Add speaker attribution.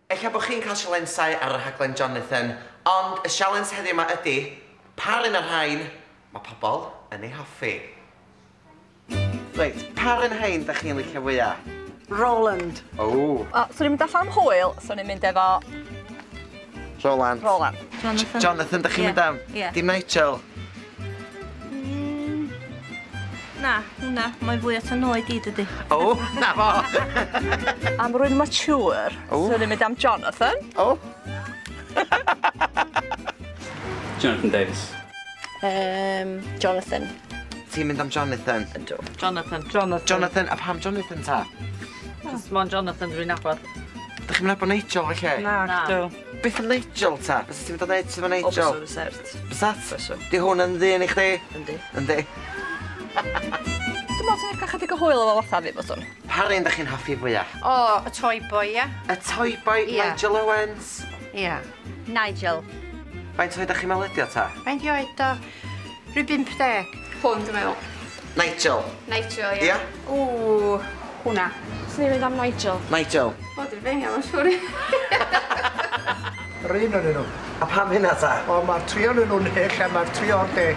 Speaker 1: Ella bod chi'n cael sialensau ar y rhaglen Jonathan, ond y sialens heddiw yma ydy, par un o'r rhain mae pobl yn ei hoffi. Reit, par un rhain da chi'n licio fwya?
Speaker 2: Roland.
Speaker 1: O.
Speaker 3: O, swn i'n mynd allan am hwyl, swn i'n mynd efo...
Speaker 1: Roland.
Speaker 3: Roland.
Speaker 4: Jonathan.
Speaker 1: Jonathan, da chi'n mynd am?
Speaker 4: Ie.
Speaker 1: Dim Nigel?
Speaker 4: Na, hwnna, mae'n fwy at yn oed i, dydy.
Speaker 1: O, na fo!
Speaker 3: Am rwy'n mature, swn i'n mynd am Jonathan.
Speaker 1: O.
Speaker 5: Jonathan Davies.
Speaker 4: Jonathan.
Speaker 1: Ti'n mynd am Jonathan?
Speaker 4: Ydw.
Speaker 2: Jonathan. Jonathan.
Speaker 1: Jonathan, a pam Jonathan ta?
Speaker 2: Cos mon Jonathan dwi'n nabod.
Speaker 1: Dych chi'n mynd nabod Nigel, felly?
Speaker 2: Na, dw.
Speaker 1: Beth am Nigel ta? Fysa ti'n mynd o ddeud efo Nigel?
Speaker 2: O, byswn cert.
Speaker 1: Bysat?
Speaker 2: Byswn.
Speaker 1: Di hwn yn ddyn i chdi?
Speaker 2: Yndi.
Speaker 1: Yndi.
Speaker 3: Dwi'n meddwl ti'n cael chydig o hwyl efo fatha fi, byswn.
Speaker 1: Pa un da chi'n hoffi fwyaf?
Speaker 6: O, y toy boy, ia.
Speaker 1: Y toy boy,
Speaker 6: Ia.
Speaker 1: Nigel Owens.
Speaker 6: Ia.
Speaker 4: Nigel.
Speaker 1: Faint oed da chi'n meddwl ydi o ta?
Speaker 6: Faint i oed o? Rhyw 50.
Speaker 7: Hwn, dwi'n meddwl.
Speaker 1: Nigel.
Speaker 7: Nigel, ia.
Speaker 1: Ia?
Speaker 6: Ww, hwnna.
Speaker 7: Swn i'n mynd am Nigel.
Speaker 1: Nigel.
Speaker 7: O, dwi'n fenga, mae'n siŵr.
Speaker 8: Yr un o'n nhw.
Speaker 1: A pam hynna ta?
Speaker 8: O, mae'r tri o'n nhw'n hyll a mae'r tri o'r de.